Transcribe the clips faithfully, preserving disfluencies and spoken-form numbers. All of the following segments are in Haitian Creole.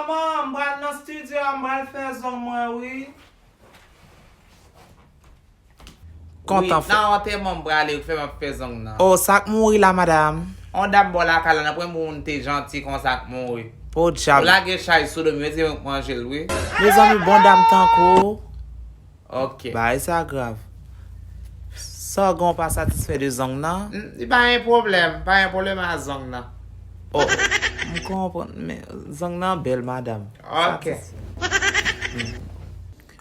Manman, m pral nan estidyo a, m pral fè zong mwen, wi. Kontan fè. Nan antèman m prale, fè m ap fè zong nan. Oh, sa k mouri la, madanm? On dam bò lakay la, nan premye moun te janti konsa k mouri. Oh, djab. Ou lage chay sou do m, yo di mwen k manje l, wi. Mezanmi, bon dam tankou. Ok. Bagay sa grav. Sa w gen w pa satisfè de zong nan? N-, pa gen pwoblèm, pa gen pwoblèm a zong nan. Oh, m konprann, men zong nan bèl, madanm. Ok. Satis-, hmm.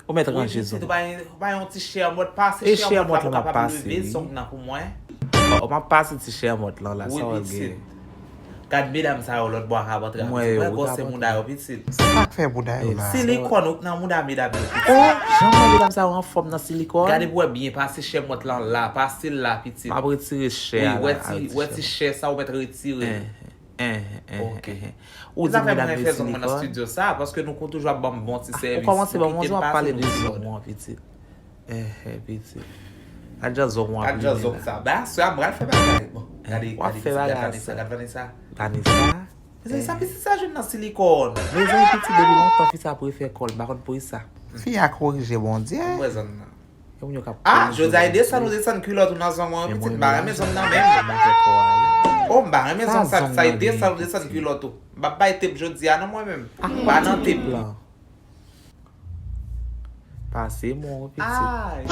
Ou mèt ranje zong. Wi, pitit, ou pa gen, ou pa gen yon ti chèmòt, pase chèmòt la pou kapab leve zong nan pou mwen. Oh, m ap pase ti chèmòt lan la, sa w gen? Wi, pitit. Gad medam sa yo lòt bò a ka antre a, pitit. Mwen, gwosè mouda yo, pitit. Sa k fè mouda yo la? Silikòn ou k nan mouda medam yo, pitit. Oh, jan m wè medam sa yo anfòm nan silikòn. Gade pou wè byen, pase chèmòt lan la, pase l la, pitit. M ap retire chè a la, retire chè. Wi, wè ti, wè ti chè sa ou mèt retire. Eh, eh, eh, eh. Ou di mouda m gen silikòn? Zafè mwen fè zong mwen nan estidyo sa, paske nou ko toujou ap ban m bon ti sèvis. Ou kòmanse ban m, w ap pale de zong mwen, pitit. Eh, eh, pitit. Gad jan zong w ap limen la. Gad jan zong sa. Ben, aswè a, m pral fè bagay. Bon, gade, gade pitit, gad Vanessa, gad Vanessa. Vanessa? Mezanmi, sa pitit sa jwenn nan silikòn. Mezanmi, pitit, depi lontan fi sa prefè kò l, m pa konn poukisa. Fi a korije, Bondye. Ann wè zong nan. Ah, jodi a, e desann ou desann kilòt ou nan zong mwen, pitit, m pa renmen zong nan menm. Oh, m pa renmen zong sa, pitit, sa, e desann ou desann kilòt ou. M pa bay tep jodi a, non, mwen menm. M pa nan tep. Pase mwen, wi, pitit. Ay!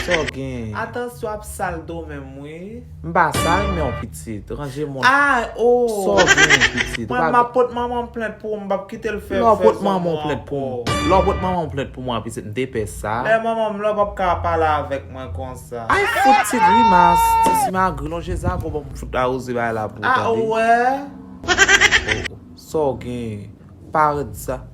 Sa w gen? Atansyon, ap sal do menm, wi. M pa sal men w, pitit. Ranje mwen. Ay, oh! Sa w gen, pitit? Mwen, m ap pot manman m plent pou ou, m p ap kite l fè, fè zong mwen ankò. Lè w pot manman w plent pou mwen, pitit, m te pè sa. Lè manman m la, w p ap ka pale avèk mwen konsa. Ay, fout ti grimas, ti simagri, lonje zago, ban m fout awoze bagay la pou ou tande. Ah, ou wè? Oh, sa w gen? Pa rèd sa.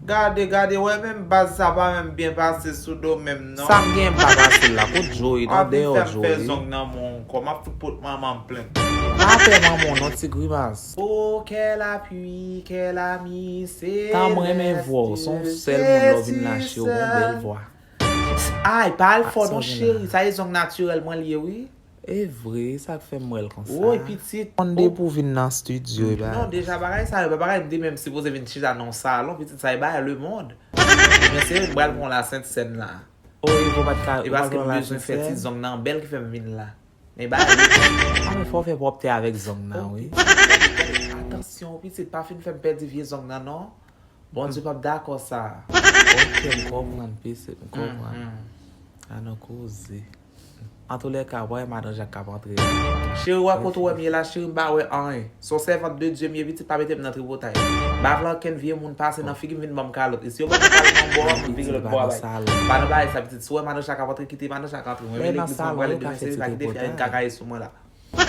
Gade, gade, wè menm baz sa pa menm byen pase sou do menm non. Sa m gen m pa pase l la, kot Joey, nan dèyè Joey. W ap vin fè m fè zong nan men w ankò, m ap fout pot manman m plent. Pa pè manman w non, ti grimas. Oh, quelle pluie, quelle amie, c'est... Tan m renmen vwa w, se yon sèl moun lè w vin lache w, gon bèl vwa. Ay, pa al fò non cheri, sa e zong natirèl mwen l ye wi. E vre, sa k fè m wè l konsa. Woy, pitit. Konn depi w vin nan estidyo, e bagay. Non, deja bagay sa yo, pa bagay m te menm sipoze vin chita nan yon salon, pitit, sa e bagay lemonn. Men se m pral pran la Sent Sèn la. Oh, e vre w pa t ka, e paske m bezwen fè ti zong nan bèl ki fè m vin la. Men bagay lemonn. Ah, men fò w fè pwòpte avèk zong nan, wi. Atansyon, pitit, pa fin fè m pèdi vye zong nan, non. Bondye p ap dakò sa. Ok, m konprann, pitit, m konprann. A nou koze. Antoulèka, w pa wè madan Jak k ap antre la. Cheri, w wè kote w wè m ye la, cheri, m pa wè anyen. Se yon sèvant de Dye m ye, pitit, pa mete m nan tripotay. M pa vle ankenn vye moun pase nan figi m vin ban m kalòt. E si yo ban m kalòt nan bò a, m vire lòt bò a bay. M pa nan bagay sa, pitit. Si w wè madan Jak ap antre, kite madan Jak antre. Mwen, men legliz mwen prale demen, se li sa ki te fè yon kakaye sou mwen la. Ou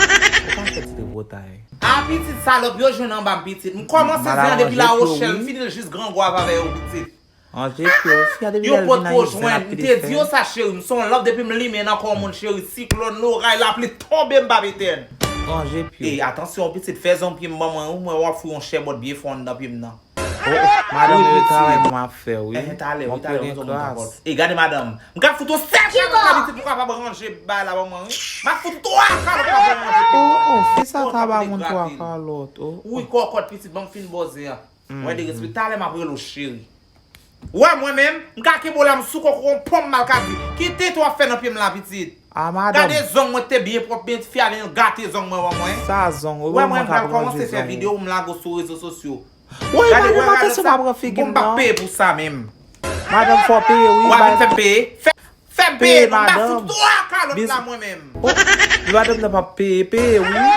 pa fè ti tripotay. A pitit salòp, yo jwenn anba m, pitit. M kòmanse zen an depi Lawochèl, m fini l jis Gran Gwav avè yo, pitit. Ranje pye w, fi a depi lè l vin Ayiti, l ap kite fè. Yo potko jwenn, m te di yo sa, cheri, m se yon lanp depi m limen nan kò yon moun, cheri, siklòn, loray, lapli tonbe, m p ap etèn. Ranje pye w. E, atansyon, pitit, fè zong pye m ban mwen, wi, mwen w ap fout yon chèbòt byen fon anndan pye m nan. Oh, oh, madanm, e travay mwen ap fè, wi. Enhen, talè, wi, talè, yon zong mwen kapòt. E gade madanm, m ka fout ou sèt kalòt la, pitit, pou kapab ranje bagay la ban mwen, wi. M ap fout ou twa kalòt la pou ranje pye m. Oh, oh, fi sa ka ba moun twa kalòt, oh. Wi, kòkòt, pitit, ban m fin bò zen an. Mwen derespè, talè m ap rele w cheri. Wè mwen menm, m ka kenbe w la, m sou kòk ou, yon pon m mal ka di. Ki tenten w ap fè nan pye m la, pitit? A, madanm. Gade zong mwen te byen pwòp, men fi a vin gate zong mwen, wè mwen. Sa zong, wi, mwen ka pran de zong. Wè mwen, m pral kòmanse fè videyo, m lage w sou rezo sosyo. Woy, madanm, atansyon, pa pran figi m non. Bon, m p ap peye pou sa menm. Madanm, fò w peye, wi. W ap vin fè m peye? Fè, fè m peye non, m ap fout twa kalòt la mwen menm. Oh, madanm nan p ap peye, peye, wi.